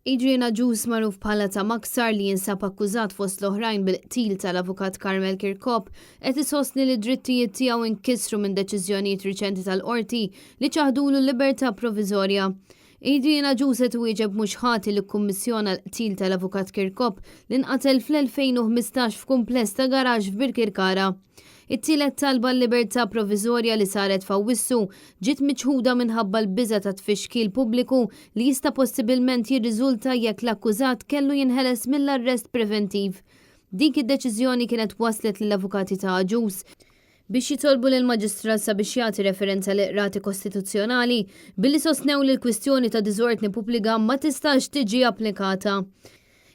Adrian Agius magħruf bħala ta' Maksar li jinsab akkużat fost l-oħrajn bil-qtil tal-Avukat Carmel Kirkop qed isostni li d-drittijiet tiegħu inkisru minn deċiżjonijiet riċenti tal-Qorti li ċaħdulu l-libertà proviżorja. Adrian Agius qed iwieġeb mhux ħati li kkummissjona l-qtil tal-Avukat Kirkop li nqatel fl-2015 f'kumpless ta' garaxx f'Birkirkara. It-tielet talba għal-libertà proviżorja li saret f'Awwissu ġiet miċħuda minħabba l-biża' ta' tfixkil pubbliku li jista' possibilment jirriżulta jekk l-akkużat kellu jinħeles mill-arrest preventiv. Dik id-deċiżjoni kienet wasslet lill-avukati ta' Agius biex jitolbu lill-Maġistrat sabiex jagħti referenza lill-Qrati Kostituzzjonali billi sostnew li l-kwistjoni ta' diżordni pubbliga ma tistax tiġi applikata.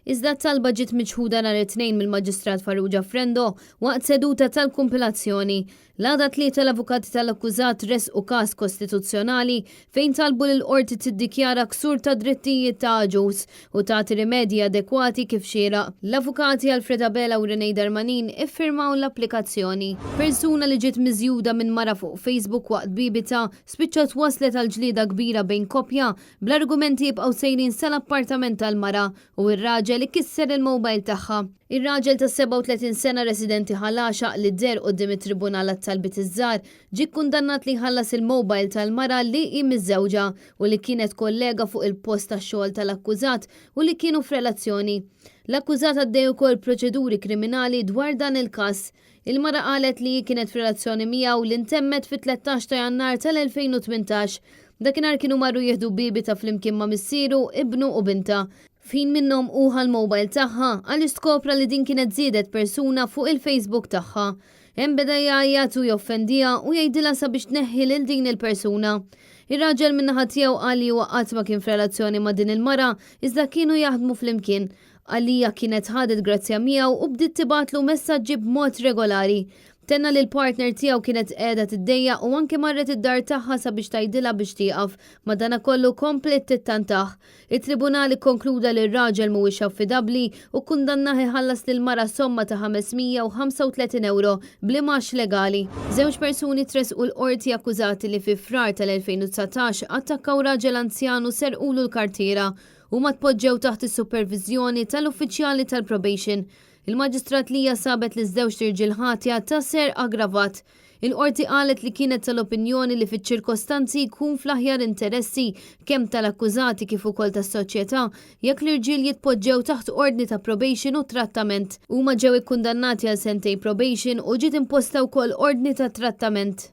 Iżda t-talba ġiet miċħuda nhar it-Tnejn mill-Maġistrat Farrugia Frendo waqt seduta tal-kumpilazzjoni. L-għada t-Tlieta l-avukati tal-akkużat ressqu każ kostituzzjonali fejn talbu lill-Qorti tiddikjara ksur tad-drittijiet ta' Agius u tagħti rimedji adekwati kif xieraq. L-avukati Alfred Abela u Renee Darmanin iffirmaw l-applikazzjoni. Persuna li ġiet miżjuda minn mara fuq Facebook waqt bibita spiċċat wasslet għal ġlieda kbira bejn koppja Bl-argumenti jibqgħu sejrin sal-appartament tal-mara u r-raġel ikisser il-mobile tagħha. Ir-raġel ta' 37 sena residenti Ħal Għaxaq li deher quddiem it-Tribunal għat-Talbiet iż-Żgħar ġie kkundannat li jħallas il-mobile tal-mara li hi miżżewġa u li kienet kollega fuq il-post tax-xogħol tal-akkużat u li kienu f'relazzjoni. L-akkużat għaddej ukoll proċeduri kriminali dwar dan il-każ. Il-mara qalet li hi kienet f'relazzjoni miegħu li ntemmet fit-13 ta' Jannar tal-2018. Dakinhar kienu marru jieħdu bibita flimkien ma' missieru, ibnu u bintha. F'ħin minnhom hu ħa l-mobile tagħha għaliex skopra li din kienet żiedet persuna fuq il-Facebook tagħha. Hemm beda jgħajjat u joffendiha u jgħidilha sabiex tneħħi lil din il-persuna. Ir-raġel min-naħa tiegħu qal li huwa qatt ma kien f'relazzjoni ma' din il-mara iżda kienu jaħdmu flimkien. Għalija kienet ħadet grazzja miegħu u bdiet tibgħatlu messaġġi b'mod regolari. Tenna li l-partner tiegħu kienet qiegħda tiddejjaq u anke marret id-dar tagħha sabiex tgħidilha biex tieqaf, madanakollu kompliet tittantah. It-Tribunal ikkonkluda li r-raġel mhuwiex affidabbli u kkundannah iħallas lill-mara somma ta' 535 ewro bl-imgħax legali. Żewġ persuni tressqu l-Qorti akkużati li fi Frar tal-2019 attakkaw raġel anzjan u serqulu l-kartiera. Huma tpoġġew taħt is-superviżjoni tal-uffiċjali tal-probation. Il-Maġistrat Lia sabet liż-żewġt irġiel ħatja ta' serq aggravat. Il-Qorti qalet li kienet tal-opinjoni li fiċ-ċirkostanzi jkun fl-aħjar interessi kemm tal-akkużati kif ukoll tas-soċjetà jekk l-irġiel jitpoġġew taħt ordni ta' probation u trattament. Huma ġew ikkundannati għal sentejn probation u ġiet imposta wkoll ordni ta' trattament.